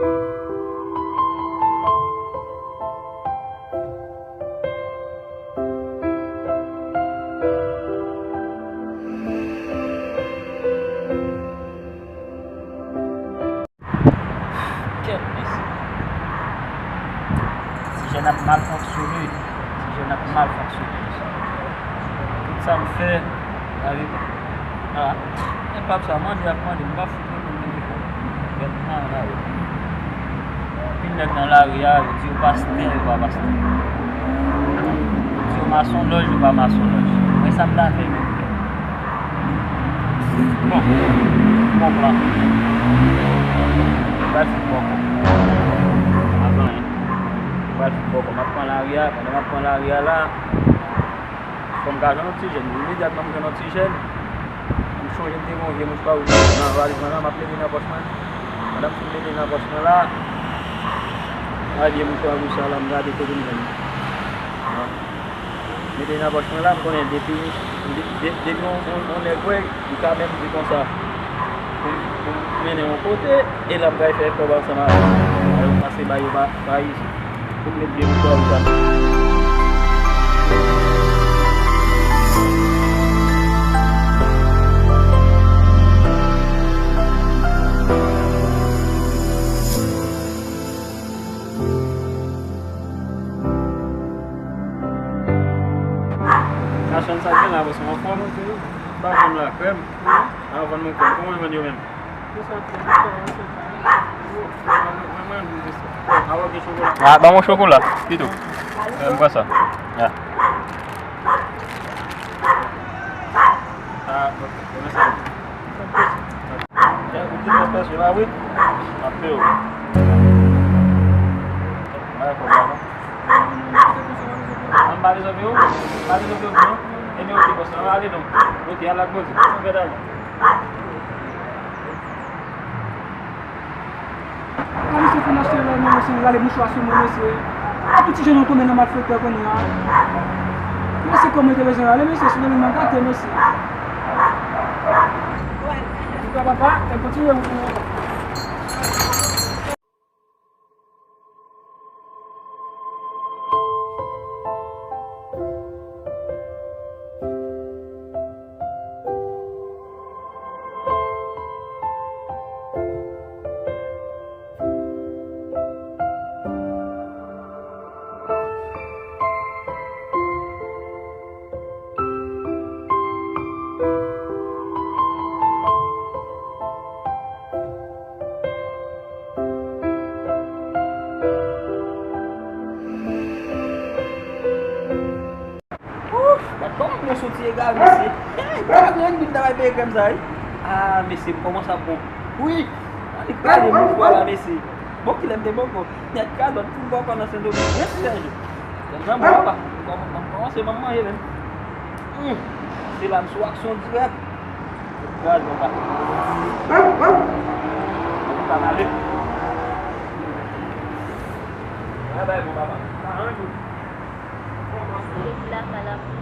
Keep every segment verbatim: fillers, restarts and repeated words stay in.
Kèt mesye. Ti jèn ap mal fonksyone. Ti jèn ap mal fonksyone. Tout sa m fè, sa vle di, a, men pap sa mande ap mande, m pa fout reponn telefòn. Gèt nan lari. Anpil nèg nan lari a, yo di yo pastè, yo pa pastè. Yo di yo masonlòj, yo pa masonlòj. Mwen sa m ta fè menm. Bon, bon plan. Mwen pral fout bòkò. M ap anyen. Mwen pral fout bòkò. M ap pran lari a, pandan m ap pran lari a la, fò m ka jwenn yon ti jèn. Imedyatman m jwenn yon ti jèn, m chonje m te gen yon vye mouchwa wouj nan valiz mwen la, m ap mete nan pòch mwen. Pandan m fin mete nan pòch mwen la, a vye mouchwa wouj sa la, m gade kote m jwenn li. Mete nan pòch mwen la, m konnen depi, de- de- depi yon, yon, yon nèg wè, li ka menm di konsa, pou m, pou m mennen yon kote, e la m pral fè kòb ansanm avè l. Alò, m pase ba yo pa, pa isit. Pou m met pye m sou sa. Machann sa gen la, bòs, anfòm? Pa vann la krèm. A, vann mwen krèm. Kòman yo vann yo menm? Ah, ban mwen chokola pito. Ban mwen chokola pito. Eh, m pran sa. Ya. Ah, ok. Mèsi. Ya, ou di mwen pèse la, wi. Apre yo. Mwen pa bezwen yo. Mwen pa bezwen yo. Mwen pa bezwen yo, non. Ebyen, ok, bòs, ann ale non. Ok, al ak Bondye. San fè dal. Kòman misye fin achte la, men mesye, rale mouchwa sou mwen, mesye. A, tout ti jèn yo tonbe nan malfektè kounye a. Mesye, kòb mwen te bezwen rale, mesye, sou nan men m gate, mesye. Papa, papa, e kontinye wout mwen. Ouf, gad kòman mwen soti egare, mesye. Hey, pa gen anyen, m ta bay peye krèm sa, wi. Ah, mesye, m kòmanse ap bon. Wi, annik prale mouchwa la, mesye. Bon, kilè m te bòkò. Nèt kalòt, fout bòkò nan Sendomeng. Mwen sèje. Nan mwen pa. M kòmanse, m ap manje menm. Hmm. Se la m sou aksyon dirèk. Gaz mwen pa. Mwen pa male. Mwen bay bon papa. Pa anyen. Depi lakay la pou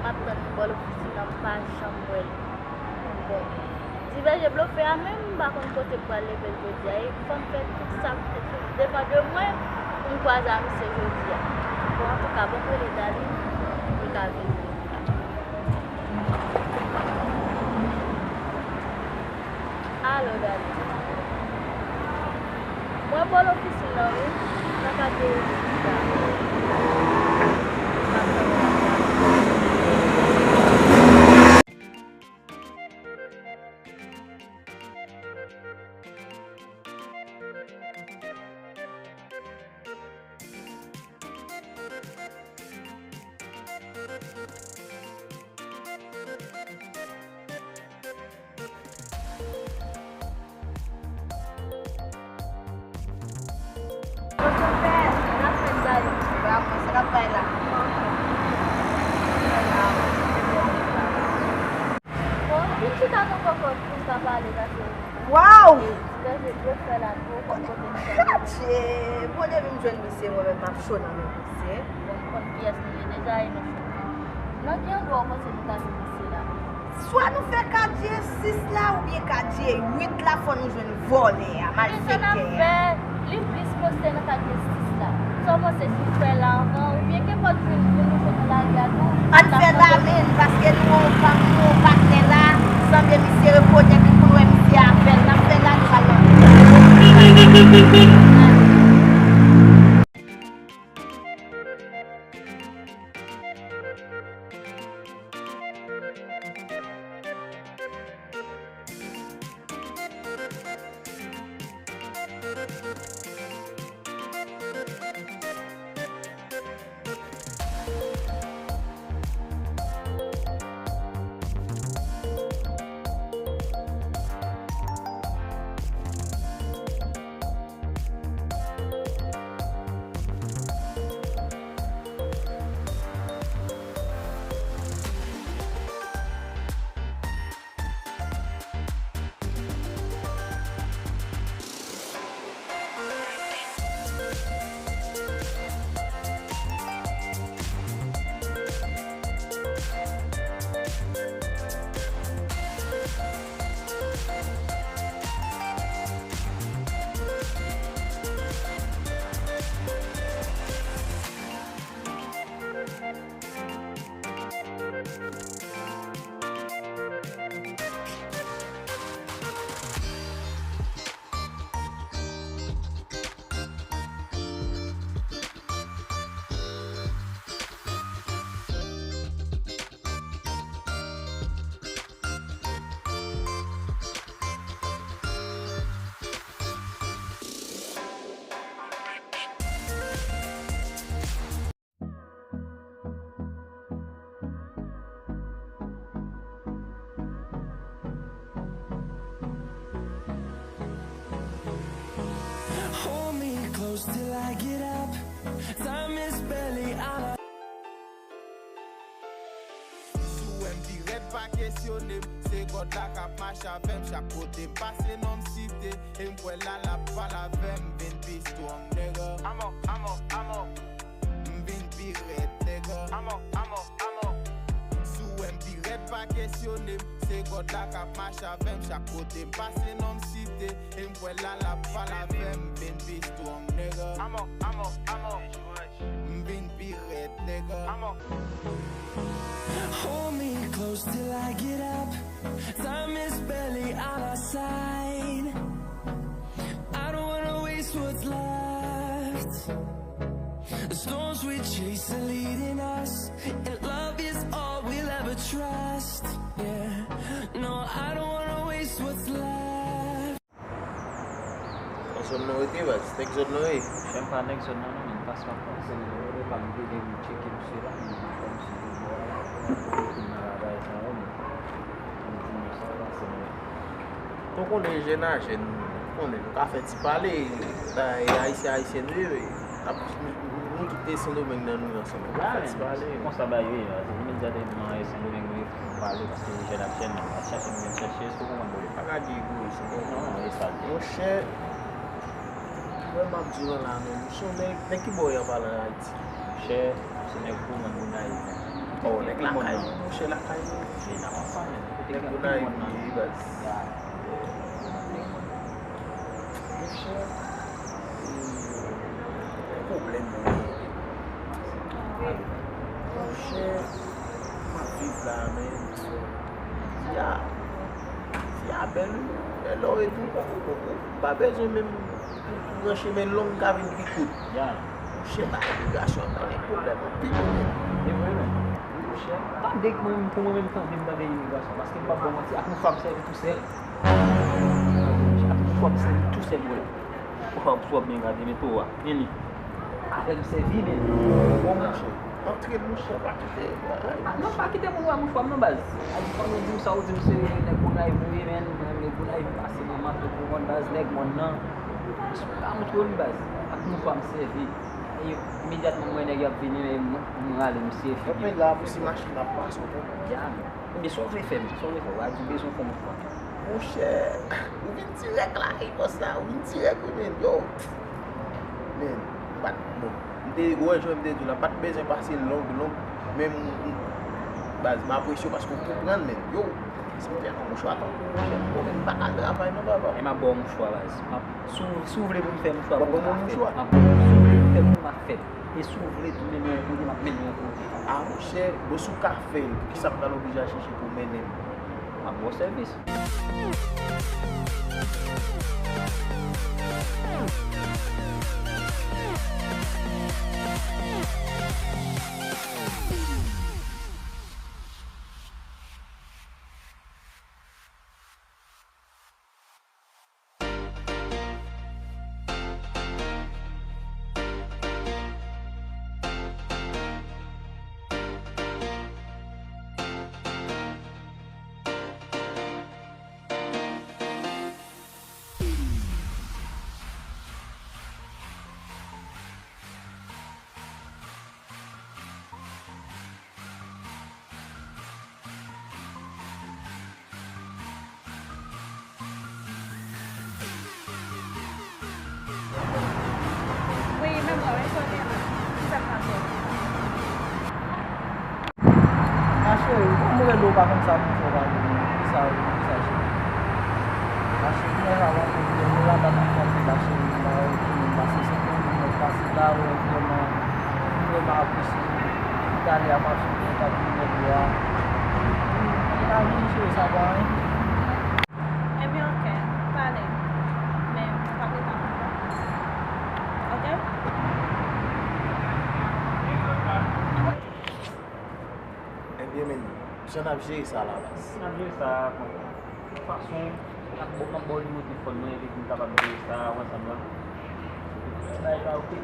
m ap tann bòl ofisin nan, m pa janm wè l. Bon. Divèje blofe a menm, m pa konn kote m pral leve l jodi a. E fò m fè tout sa ki depann de mwen pou m kwaze a misye jodi a. Bon, antouka, bon kote Dali, li ka vini. Alo, Dali. Mwen bò l ofisin nan, wi. Nan katye Erika. Bon, vin chita non kòkòt pou n ka pale, paske Waw! Bèl vye dlo fè la dlo, konn kote m fè l. Adje! Bon, depi m jwenn misye, mwen menm m ap cho nan men misye. Bon, m konn kiyès nou ye deja e nou cho. Nan ki andwa w panse nou ka jwenn misye la? Swa nou fè katye sis la oubyen katye uit la, fò nou jwenn vòlè a, malfektè a. Men sa n ap fè, Sa w panse si n fè la anvan, oubyen kenpòt moun pou nou jwenn nan lari a tou? Ann fè la, men, paske nou gon, nou gon patnè la, sanble misye rekonèt li pou n wè misye avè l. N ap fè la, nou pral nan. Hold me close till I get up. Time is barely on our Si w wè m pi rèd, pa kesyone m. Se God la k ap mache avè m chak kote m pase, non m site. E m kwè la l ap pale avè m, vin pi strong, nigga. I'm a, I'm a, I'm a. M vin pi rèd, nigga. I'm a, I'm a, I'm a. Si w wè m pi rèd, pa kesyone m. Se God la k ap mache avè m chak kote m pase, non m site. E m kwè la l ap pale avè m, vin pi strong, nigga. I'm a, I'm a, I'm a. M vin pi rèd, nigga. I'm a. Hold me close till I get up. Time is barely on our side. I don't wanna waste what's left. The storms we chase are leading us, and love is all we'll ever trust. Yeah, no, I don't wanna waste what's left. Nan zòn nou rete, baz? Nèg zòn nou ye? Chè, m pa nèg zòn nan, non, men pas m ap pase nan zòn nan, pa m te gen m tcheke misye la, men m di fò misye te bò a la, pou m nan bagay sa yo, men m di nou sa pase, men. Ou konnen, jèn a jèn, ou konnen, nou ka fè ti pale, e ayisyen, ayisyen nou ye, wi. Ap, nou, nou tout te Sendomeng nan nou ansanm, nou ka fè ti pale. Konsa bagay yo ye, baz. Imedyatèman Sendomeng nou ye, fò nou pale, paske jèn ap jèn, ap chache nou menm chache, èske w konprann, bro? Pa ka gen egoyis, non. Non, e sa l ye. Monchè, wè m ap di w la, menm, se yon nèg, nèg ki bò w ye an palan Ayiti? Monchè, se nèg Pou Mòn, Gonayiv. Oh, nèg lakay mwen, monchè, lakay mwen. Se nan konsa menm. Nèg Gonayiv li ye, baz. Ya. Monchè, e, pwoblèm mwen ye. Monchè, m ap viv la, men. Vi a, vi a bèl, wi. Men lè w ret, ou pa, ou, ou, ou pa bezwen menm pou, pou pran chemen long, ka vin pi kout. Ya. Monchè, pa imigrasyon, men gen pwoblèm anpil, wi. E vre, men. Wi, monchè. Tande k mwen, pou mwen menm, tande m tande imigrasyon, paske m p ap ba w manti, ak yon fwa m sèvi tou sèl. Ak yon fwa m sèvi tou sèl, bro. Ou fwa, ou fwa byen gade, men to a. Men li. Avè m sèvi, men. Bon, monchè. Antre, monchè, pa kite. Ah, non, pa kite moun wè mouchwa m non, baz. A di, fanmi di m sa, ou di m se nèg Gonayiv ou ye, men, nèg Gonayiv pase nan mato pou mòn, baz, nèg mòn nan. M pa moutre w li, baz. Ak mouchwa m sèvi. E imedyatman m wè nèg y ap vini, men m, m rale misye figi. Epi la, pou si machin ap pase, w konprann. Ya, men. Ebyen, sa w vle fè, men? Sa w vle fè? W a di w bezwen fè mouchwa. Monchè, ou vin dirèk la, wi, bòs la, ou vin dirèk, wi, men, yo. Men, m pa t, bon, m te wè jan m te di w la, m pa t bezwen pase long, long, men m, m, baz, m apresye w paske w konprann, men, yo, si m te nan mouchwa tankou w, monchè, m konnen m pa ka al travay non, papa. E m ap ba w mouchwa, baz, m ap Si w, si w vle pou m fè mouchwa pou ou, m ap fè l. Si w vle pou m fè pou ou, m ap fè l. E si w vle tou mennen yon kote, m ap mennen yon kote. A monchè, bon, si w ka fè l, poukisa m pral oblije al chèche pou w mennen m? M ap ba w sèvis. Wi, men mwen, wi, kote m? Kisa k pase? Ma cheri, kòm ou rele w pa konn sa pou fè w pa vini? Kisa, kisa cheri? Ma cheri, mwen la, mwen konn mwen la, pa konn sa pou la cheri, mwen la, mwen konn pase senk minit, mwen pase la, mwen vrèman, vrèman apresye. Talè a m ap sot nan tab pou mwen la. Mwen la vini cheri, sa pa anyen. Ebyen, oke, pale. Men, ou pa rete anpil tan. Oke? Ebyen, men, jan n ap jere sa la, baz? N ap jere sa, bon, tout fason, n ap, m ap ba w nimewo telefòn mwen, epi pou n kapab jere sa ansanm nan. Bagay la, oke.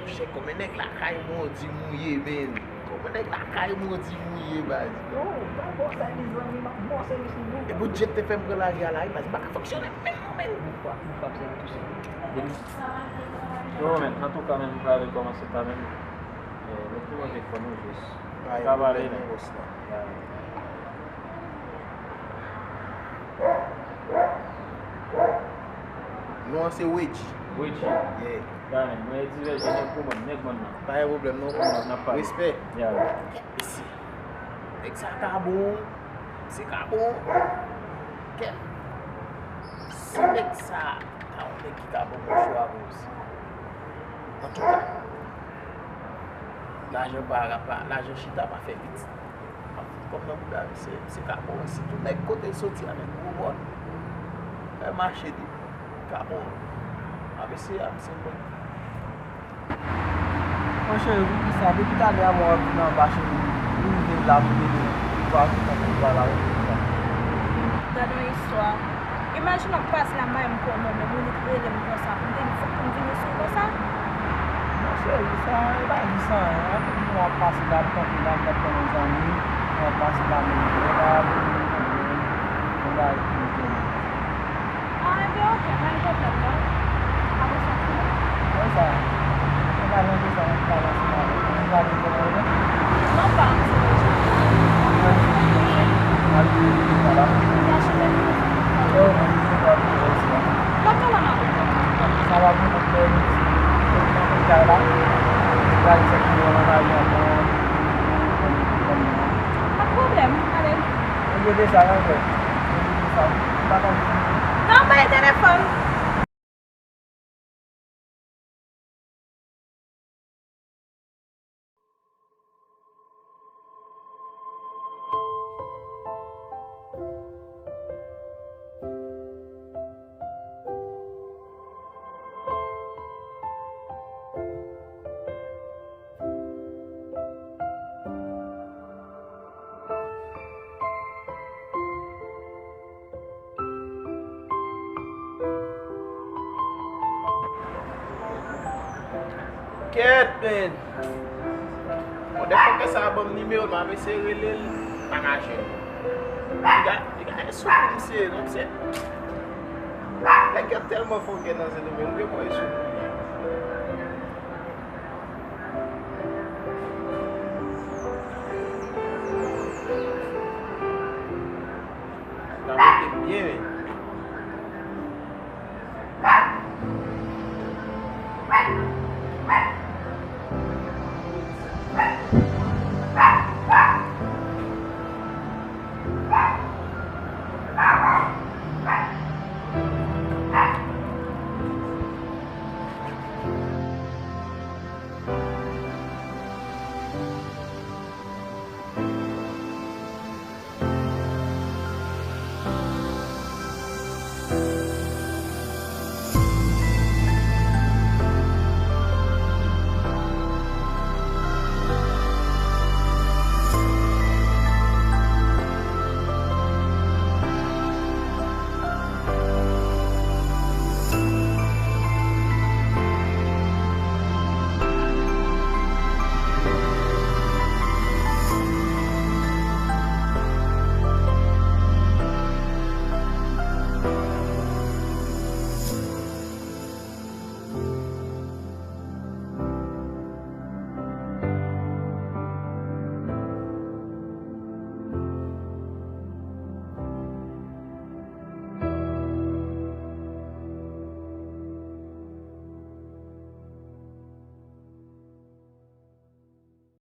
Monchè, kòman nèg lakay Mòdi mouye, men? Kòman nèg lakay Mòdi mouye, baz? Yo, pa bò sa, mezanmi, m ap bò sèvis li, non. E Bondye te fè m pran lari a la, wi, baz, m pa ka fonksyone menm non, men. Ou pa, ou pa sèvi tou sèvi. Yo, men, antouka, men, m pral kòmanse ta, men. Eh, mete manje fò nou jis. Travay, pwoblèm nan bòs la. Non an se Wedji. Wedji. Yeah. Gade, mwen e divèje nèg pou mòn, nèg mòn nan. Pa gen pwoblèm non, kòman? N ap pale. Respè. Yeah. Kèt mesye. Nèg sa ka bon. Misye ka bon. Kèt. Si nèg sa ta yon nèg ki ka bon mouchwa pou misye. Antouka, lajan pa, pa, lajan chita pa fè pitit. Kòm nan bouda misye, misye ka bon, sitou nèg kote l soti a, nèg gwo bòn. Fè mache li ka bon. A mesye a, misye bon. Monchè, poukisa depi talè a mwen ap vin anba cheri, ou rive la pou mete m pou ajoute anpil bagay la, poukisa? Gade yon istwa. Imajine w ap pase la, m pa menm konnen w, men moun ki rele m konsa, pou m te di fòk pou m vini sou w konsa? Monchè, sa, e pa di sa, anpil moun ap pase la, ap kanpe la, m t ap tann yon zanmi, ap pase la, men m vin la, pou m vin yon bagay ki m te. Ah, ebyen, oke, pa gen pwoblèm, non. Apre sa, fini. Wè sa. Mwen pa nan bezwen, mwen pa nan bezwen. Mwen pa nan bezwen. Mwen pa nan bezwen. Mwen pa nan bezwen. Mwen pa nan bezwen. Sa va pou mwen fè. Mwen pa nan bezwen. Pa gen pwoblèm, ale. Mwen gen de sa nan kè. Mwen gen de sa. Mwen pa nan bezwen. Non, pa gen telefòn. Kèt, men. Bon, dèfwa kè sa a ban m nimewo l, m ap eseye rele l, m pa ka jwenn. Piga, piga e sou pou misye, non, misye. Nèg yo tèlman fòkè nan Sendomeng, m gen pwen e sou pou li. Sa mete m byen, men.